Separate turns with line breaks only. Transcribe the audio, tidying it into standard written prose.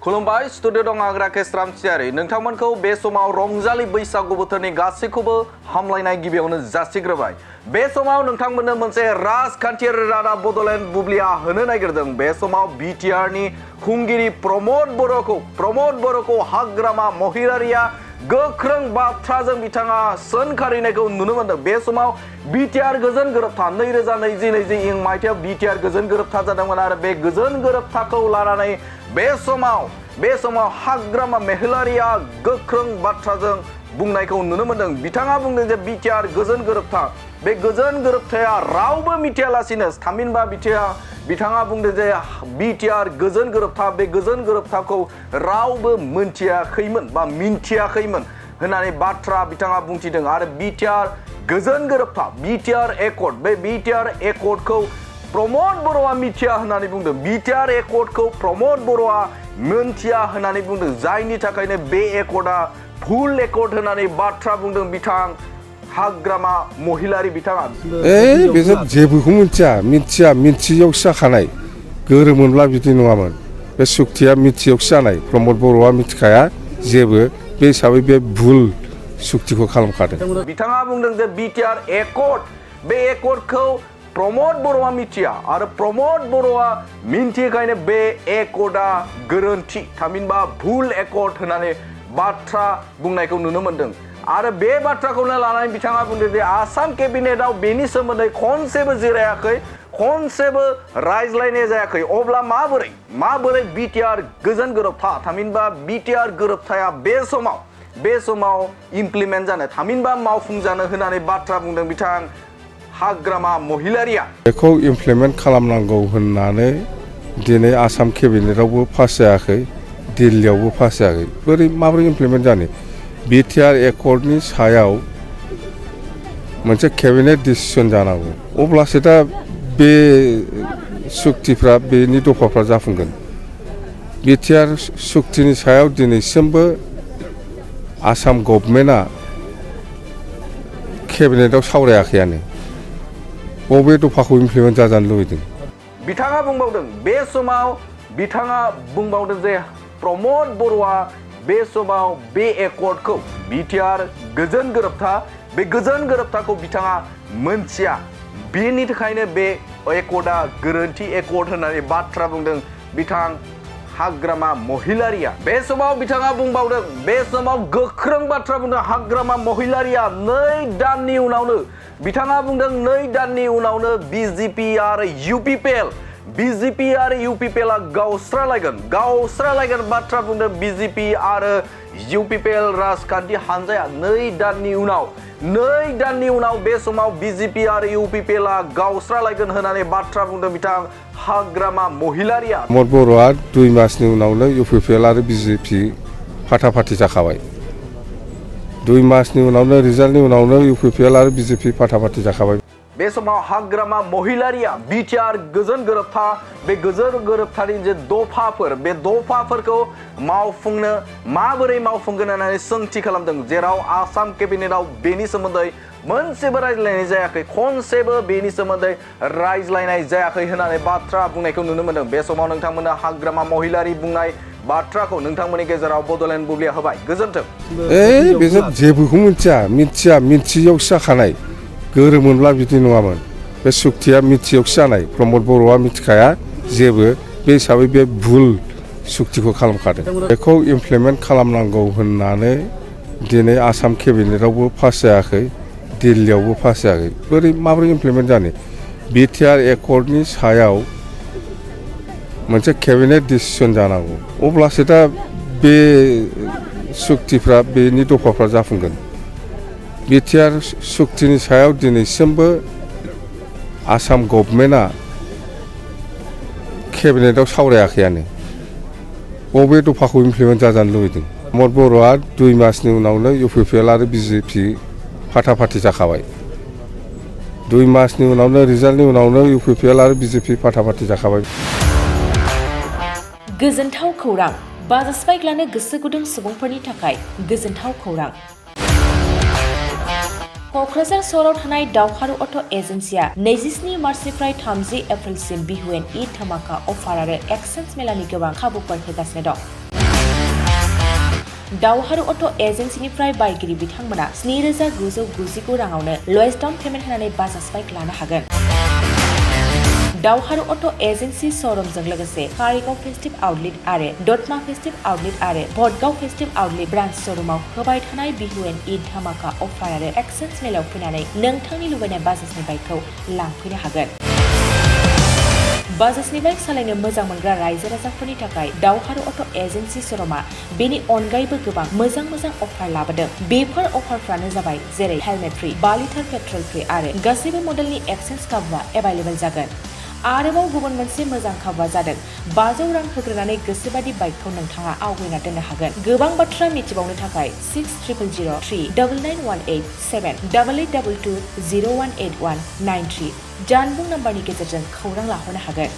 खुलुमबाय स्टुडियो दं आग्रा केस्ट्राम थियारि नोंथांमोनखौ बे समाव रंजालि बैसागु बोथोरनि गासैखौबो हामलायनाय गिबियावनो जासिग्रोबाय बे समाव नोंथांमोननो मोनसे राजखान्थियारि रादाब बड'लेण्ड बुब्लिया होनो नागिरदों बे समाव BTR नि खुंगिरि प्रमोद बर'खौ हाग्रामा महिलारिया गोख्रों बाथ्राजों बिथाङा सोंखारिनायखौ नुनो मोनदों बे समाव BTR गोजोन गोरोबथा 2020 मायथाइयाव BTR गोजोन गोरोबथा जादोंमोन आरो बे गोजोन गोरोबथाखौ लानानै बे समाव हाग्रामा महिलारिया गोख्रों बाथ्राजों बुंनायखौ नुनो मोनदों बिथाङा बुंदों जे BTR गोजोन गोरोबथा बे गोजोन गोरोबथाया रावबो मिथियालासिनो थामहिनबा बिथाङा बुंदों जे BTR गोजोन गोरोबथा बे गोजोन गोरोबथाखौ रावबो मिन्थियाखैमोन होननानै बाथ्रा बिथाङा बुंथिदों आरो BTR गोजोन गोरोबथा BTR Accord बे BTR Accordखौ प्रमोद बर'आ मिथिया होननानै बुंदों BTR Accordखौ प्रमोद बर'आ मिन्थिया होननानै बुंदों जायनि थाखायनो बे एकर्डआ भुल एकर्ड होननानै बाथ्रा बुंदों बिथां हाग्रामा महिलारि बिथाङा
बेजों जेबोखौ मिथियावसो जाखानाय गोरोमोनब्ला बिदि नङामोन बे सुक्तिया मिथियावसो जानाय प्रमोद बर'आ मिथिखाया जेबो बे हिसाबै बे भुल सुक्तिखौ खालामखादों
बिथाङा बुंदों जे BTR Accord बे एकर्डखौ प्रमोद बर'आ मिथिया आरो प्रमोद बर'आ मिन्थिखायनो बे एकर्डआ गोरोन्थि थामहिनबा भुल एकर्ड होननानै बाथ्रा बुंनायखौ नुनो मोनदों आरो बे बाथ्राखौनो लानानै बिथाङा बुंदों जे आसाम केबिनेटआव बेनि सोमोन्दै खनसेबो जिरायाखै खनसेबो रायज्लायनाय जायाखै अब्ला माबोरै BTR गोजोन गोरोबथा थामहिनबा BTR गोरोबथाया बे समाव इमप्लिमेन्ट जानो थामहिनबा मावफुंजानो होननानै बाथ्रा बुंदों बिथां हाग्रामा महिलारिया
बेखौ इमप्लिमेन्ट खालामनांगौ होननानै दिनै आसाम केबिनेटआवबो पास जायाखै दिल्लीयावबो पास जायाखै माबोरै इमप्लिमेन्ट जानो BTR Accordनि सायाव मोनसे केबिनेट डिसिसन जानांगौ अब्लासो दा बे सुक्तिफ्रा बेनि दफाफ्रा जाफुंगोन BTR सुक्तिनि सायाव दिनैसिमबो आसाम गभर्नमेन्टआ केबिनेटआव सावरायाखैयानो बबे दफाखौ इमप्लिमेन्ट जाजानो लुबैदों
बिथाङा बुंबावदों जे प्रमोद बर'आ बे समाव बे एकर्डखौ BTR गोजोन गोरोबथाखौ बिथाङा मोनथिया बेनि थाखायनो बे एकर्डआ गोरोन्थि एकर्ड होननानै बाथ्रा बुंदों बिथां हाग्रामा महिलारिया बे समाव बिथाङा बुंबावदों बे समाव गोख्रों बाथ्रा बुंदों हाग्रामा महिलारिया 2 दाननि उनावनो बिथाङा बुंदों 2 दाननि उनावनो BJP आरो UPPLआ गावस्रालायगोन बाथ्रा बुंदों BJP आरो UPPL राजखान्थि हानजाया 2 दाननि उनाव बे समाव BJP आरो UPPLआ गावस्रालायगोन होननानै बाथ्रा बुंदों बिथां हाग्रामा महिलारिया
प्रमोद बर'आ 2 मासनि उनावनो UPPL आरो BJP फाटाफाटि जाखाबाय 2 मासनि उनावनो रिजाल्टनि उनावनो UPPL आरो BJP फाटाफाटि जाखाबाय
बे समाव हाग्रामा महिलारिया BTR गोजोन गोरोबथा बे गोजोन गोरोबथानि जे दफाफोर बे दफाफोरखौ माबोरै मावफुंगोन होननानै सोंथि खालामदों जेराव आसाम केबिनेटआव बेनि सोमोन्दै मोनसेबो रायज्लायनाय जायाखै खनसेबो बेनि सोमोन्दै रायज्लायनाय जायाखै होननानै बाथ्रा बुंनायखौ नुनो मोनदों बे समाव नोंथांमोना हाग्रामा महिलारि बुंनाय बाथ्राखौ नोंथांमोननि गेजेराव बड'लेण्ड बुब्लिया होबाय गोजोन्थों
बेजों जेबोखौ मिथियावसो जाखानाय गोरोमोनब्ला बिदि नङामोन बे सुक्तिया मिथियावसो जानाय प्रमोद बर'आ मिथिखाया जेबो बे हिसाबै बे भुल सुक्तिखौ खालामखादों बेखौ इमप्लिमेन्ट खालामनांगौ होननानै दिनै आसाम केबिनेटआवबो पास जायाखै दिल्लीयावबो पास जायाखै माबोरै इमप्लिमेन्ट जानो BTR Accordनि सायाव मोनसे केबिनेट डिसिसन जानांगौ अब्लासो दा बे सुक्तिफ्रा बेनि दफाफ्रा जाफुंगोन BTR सुक्तिनि सायाव दिनैसिमबो आसाम गभर्नमेन्टआ केबिनेटआव सावरायाखैयानो बबे दफाखौ इमप्लिमेन्ट जाजानो लुबैदों प्रमोद बर'आ 2 मासनि उनावनो UPPL आरो BJP फाटाफाटि जाखाबाय 2 मासनि उनावनो रिजाल्टनि उनावनो UPPL आरो BJP फाटाफाटि जाखाबाय
गोजोनथाव खौरां बाजाज बाइक लानो गोसो गुदुं सुबुंफोरनि थाखाय गोजोनथाव खौरां क'क्राझार सहराव थानाय दावहारु अट' एजेन्सिया 27 मार्चनिफ्राय 30 एप्रिलसिम बिहु एन्ड ईद धामाका अफार आरो एक्सचेन्ज मेलानि गोबां खाबुफोर होगासिनो दं। दावहारु अट' एजेन्सिनिफ्राय बायगिरि बिथांमोना 7,999 राङावनो लवेस्ट डाउन पेमेन्ट होनानै बाजाज बाइक लानो हागोन। दावहारु अट' एजेन्सि श'रुमजों लोगोसे कारिगाव फेस्टिभ आउटलेट आरो दतमा फेस्टिभ आउटलेट आरो भटगाव फेस्टिभ आउटलेट ब्रान्च श'रुमाव होबाय थानाय बिहु एन्ड ईद धामाका अफार आरो एक्सचेन्ज मेलाव फैनानै नोंथांनि लुबैनाय बाजाजनि बाइकखौ लांफैनो हागोन। बाजाजनि बाइक सालायनो मोजां मोनग्रा रायजो राजाफोरनि थाखाय दावहारु अट' एजेन्सि श'रुमा बेनि अनगायैबो गोबां मोजां अफार लाबोदों। बेफोर अफारफ्रानो जाबाय जेरै helmet free, 5 litre petrol free आरो गासैबो मडेलनि एक्सचेन्ज खाबुआ एभाइलेबल जागोन। आरोबाव गुबुन मोनसे मोजां खाबुआ जादों 500 रां होग्रोनानै गोसोबादि बाइकखौ नोंथाङा आवगायना दोननो हागोन। गोबां बाथ्रा मिथिबावनो थाखाय 600039878822018193 जानबुं नाम्बारनि गेजेरजों खौरां लाहरनो हागोन।